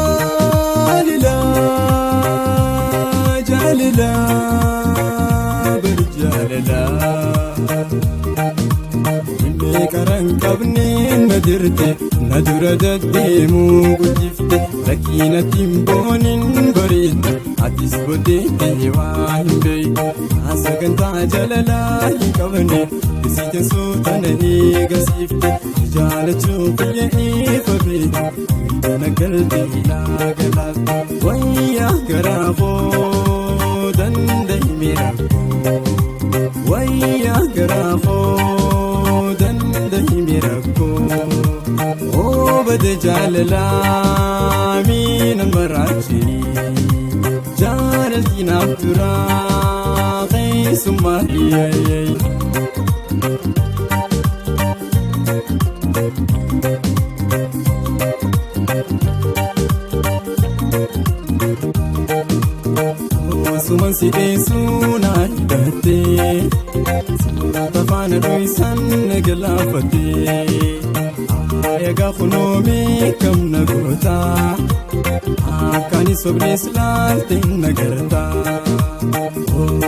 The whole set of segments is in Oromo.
Jaalala jaalala bar jaalala Dhibbee karan qabne na dirte na dura deddeemuu guddifte rakkinatti hin boonin bareedde atis booddeettee waa hin beekne sagantaa jaalalaa hin qabne isiitiin suutana eegasiifte jaalachuu biyya ifa beekte na galtee naa galaafte wayyaa garaa koo danda'ime rakkoo wayyaa garaa koo danda'ime rakkoo oobade jaalalaa miina maraachini jaalalti naaf turaa keessummaa dhiyeeyye. Osuman si dheessuu na hidhattee suurata faana dho'isan na galaafattee egaa kunoomee kam na gootaa akkaani sobnees laalte na gartaa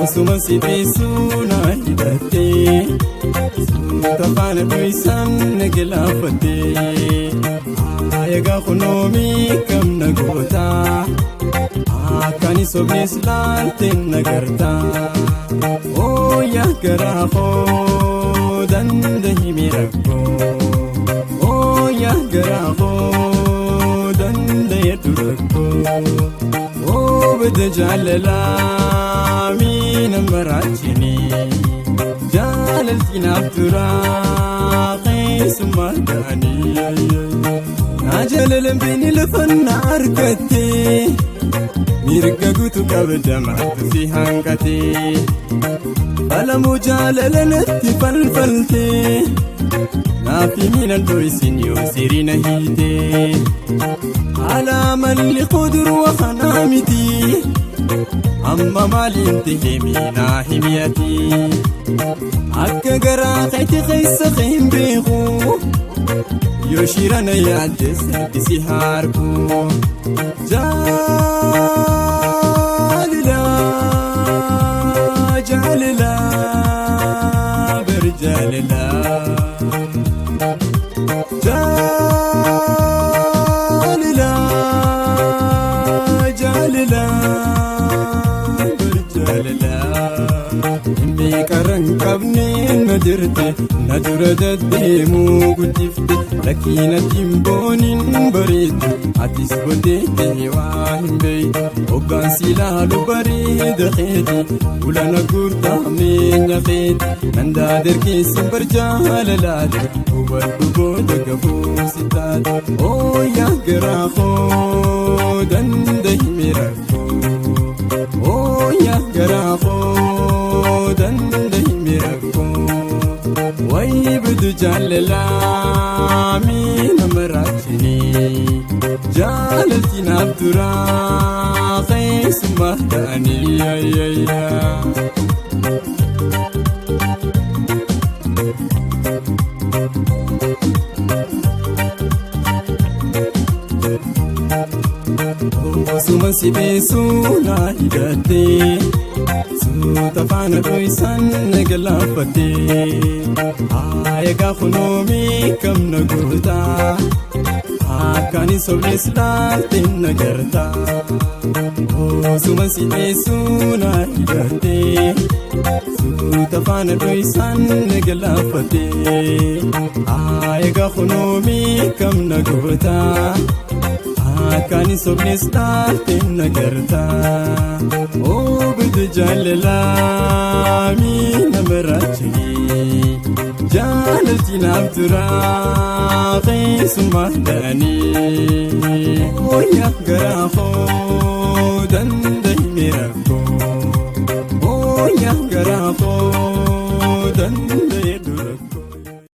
Osuman si dheessuu na hidhattee suurata faana dho'isan na galaafattee egaa kunoomee kam na gootaa. Akkaani sobnees laalte na gartaa Ooyaa garaa koo danda'ime rakkoo Ooyaa garaa koo danda'eetu rakkoo Oobada jaalalaa miina maraachini jaalalti naaf turaa keessummaa ta'anii Na jaalalan beeni lafa na argattee. Mirga guutuu qabda maaltu si hanqatee Falamuu jaalala natti falfaltee Naaf himinan dho'isin yoo sirina hiitee Haala malli kudurwa kanaa miti Amma maaliin ta'e miinaa himiyati Akka garaa keetti keessa hin beeku Yoo shirana yaaddes si harku Jaalala jaalala bar jaalala Jaalala jaalala bar jaalala Dhibbee karan qabne na dirte na dura deddeemuu guddifte rakkinatti hin boonin bareedde atis booddeettee waa hin beekne hoggaan si ilaalu bareeda keeti ulana guurtaamee keeti nan daadarkeessin bar jaalalaate hubadhu booda gafuu si taate ooyaa garaa koo danda'ime rakkoo ooyaa garaa koo danda'ime rakkoo wayi bidu jaalalaa miina maraachini jaalalti naaf turaa keessummaa ta'anii. Osuman si dheessuu na hidhattee suuta faana dho'isan na galaafattee egaa kunoomee kam na gootaa akkaani sobnees laalte na gartaa Osuman si dheessuu na hidhattee suuta faana dho'isan na galaafattee egaa kunoomee kam na gootaa. Akkaani sobnees laalte na gartaa Oobide jaalalaa miina maraachini jaalalti naaf turaa keessummaa ta'anii Ooyaa garaa koo danda'ime rakkoo Ooyaa garaa koo danda'ime.